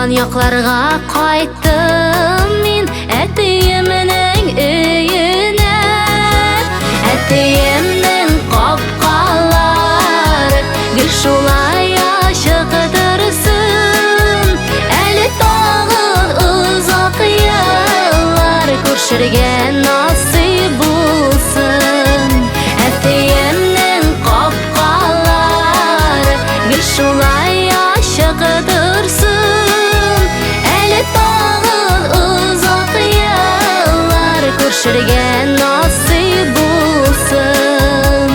Туган якларга кайттым мин, әтиемнең өенә. Әтиемнең капкалары гел шулай ачык торсын. Әле тагын озак еллар күрешергә насыйп булсын. Әтиемнең капкалары гел шулай ачык торсын. Әле тагын озак еллар күрешергә насыйп булсын.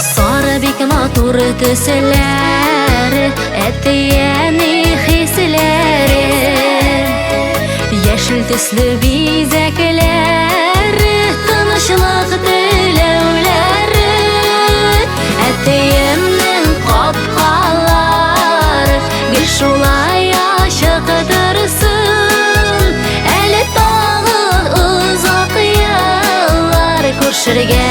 Сары бик матур төсләр, әти-әни хисләре. Яшел төсле бизәкләр, тынычлык теләүләре. Әтиемнең капкалары гел шулай ачык торсын. Әле тагын озак еллар күрешергә